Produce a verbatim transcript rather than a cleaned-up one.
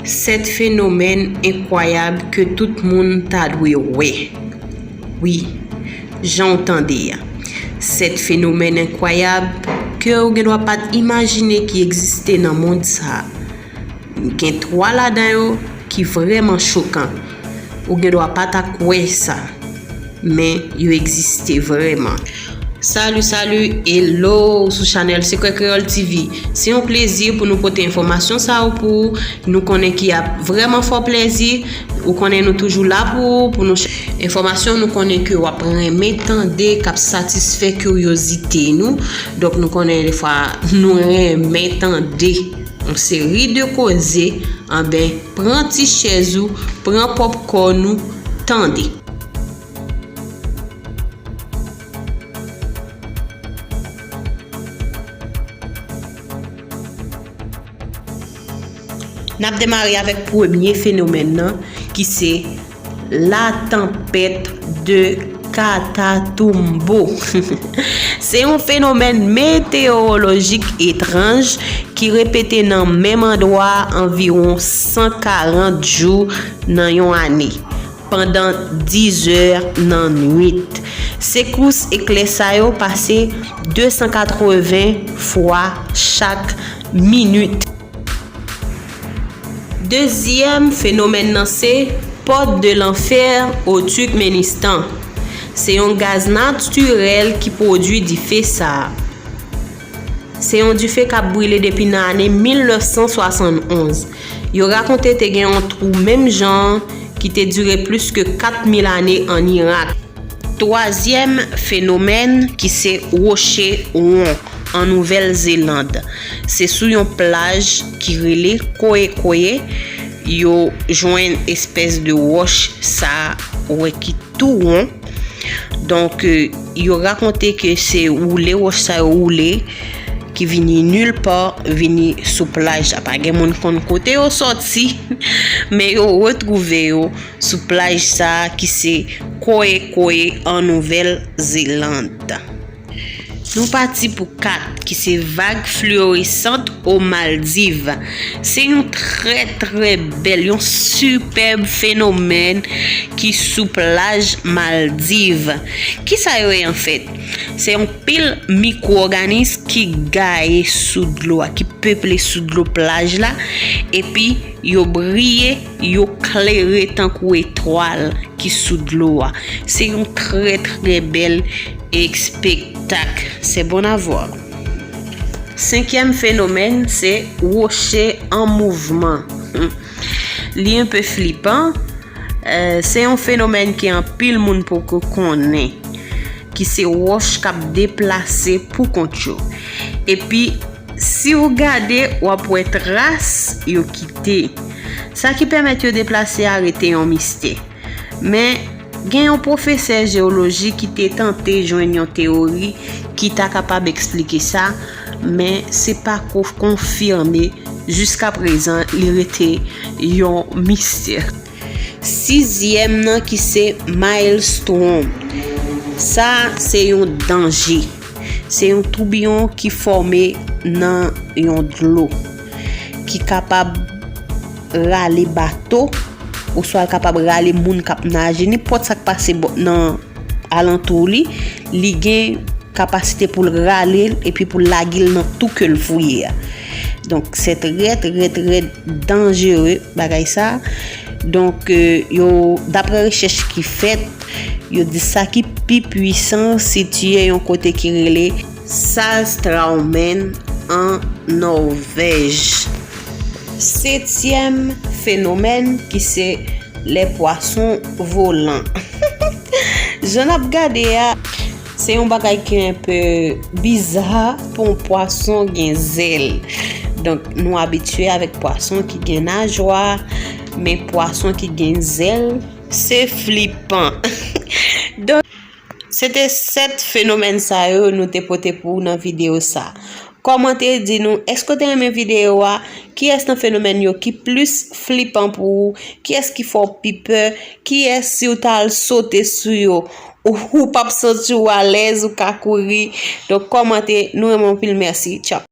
Sèt fenomèn enkwayab ke tout moun ta dwe wè. Wi, jan w tande a. Sèt fenomèn enkwayab ke w gen dwa pa t imajine ki egziste nan mond sa a. Gen twa ladan yo ki vrèman chokan. Ou gen dwa pa ta kwè sa, men yo egziste vrèman. Salut, salut, hello, sou chanèl Sekrè Kreyòl T V. Se yon plezi pou nou pote enfòmasyon sa yo pou ou. Nou konnen ki ap vrèman fè w plezi. Ou konnen nou toujou la pou ou, pou nou ch-, enfòmasyon nou konnen ke w ap renmen tande, k ap satisfè kiryozite nou. Donk, nou konnen defwa nou renmen tande yon seri de koze. Anben, pran ti chèz ou, pran pòpkòn ou, tande. N ap demare avèk premye fenomèn nan, ki se la tempête de Catatumbo. Se yon fenomèn metewolojik etranj ki repete nan menm andwa anviwon san karant jou nan yon ane, pandan diz è nan nwit. Sekous eklè sa yo pase de san katreven fwa chak minit. Dezyèm fenomèn nan se Porte de l'enfer au Turkménistan. Se yon gaz natirèl ki pwodui dife sa a. Se yon dife k ap brile depi nan ane mil nèf san swasannonz. Yo rakonte te gen yon twou menm jan an ki te dire plis ke kat mil ane ann Irak. Twazyèm fenomèn ki se woche won an Nouvèl Zeland. Se sou yon plaj ki rele Koe Koe, yo jwenn espès de wòch sa a, wè, ki tou won. Donk, euh, yo rakonte ke se woule wòch sa yo woule, ki vini nil pa, vini sou plaj la. Pa gen moun konn kote yo sòti, men yo retwouve yo sou plaj sa a ki se Koe Koe an Nouvèl Zeland. Nou pati pou kat, ki se vague fluorescente aux Maldives. Se yon trè, trè bèl, yon sipèb fenomèn ki sou plaj Maldiv. Kisa yo ye anfèt? Se yon pil mikwo-òganis ki gaye sou dlo a, ki peple sou dlo plaj la, epi yo briye, yo klere tankou etwal ki sou dlo a. Se yon trè, trè bèl espektak. C'est bon à voir. Senkyèm fenomèn, se woche an mouvman. Li enpe flipan. Eh, se yon fenomèn ke anpil moun poko konnen, ki se wòch k ap deplase pou kont yo. Epi, si w gade, w ap wè tras yo kite. Sa ki pèmèt yo deplase a rete yon mistè. Men, gen yon pwofesè jewoloji ki te tante jwenn yon teyori ki ta kapab eksplike sa, men se pako konfime. Jiskaprezan, li rete yon mistè. Sizyèm nan ki se maelstrom. Sa a se yon danje. Se yon toubiyon ki fòme nan yon dlo ki kapab rale bato, oswa l kapab rale moun k ap naje, nenpòt sa k pase bò, nan alantou li, li gen kapasite pou l rale l epi pou l lage l nan tou ke l fouye a. Donk, se trè, trè, trè danjere bagay sa. Donk, euh, yo, daprè rechèch ki fèt, yo di sa ki pi pwisan sitiye yon kote ki rele Saltstraumen an Nòvèj. Setyèm fenomèn ki se les poissons volants. Jan n ap gade a, se yon bagay ki enpe biza pou yon pwason gen zèl. Donk, nou abitye avèk pwason ki gen najwa, men pwason ki gen zèl, se flipan. Donk, se te sèt fenomèn sa yo nou te pote pou ou nan videyo sa. Kòmante, di nou, èske w te renmen videyo a? Kiyès nan fenomèn yo ki plis flipan pou ou? Kiyès ki fè w pi pè? Kiyès, si w ta al sote sou yo, ou, ou p ap santi w alèz, ou ka kouri? Donk, kòmante, nou renmen w anpil, mèsi. Tchaw.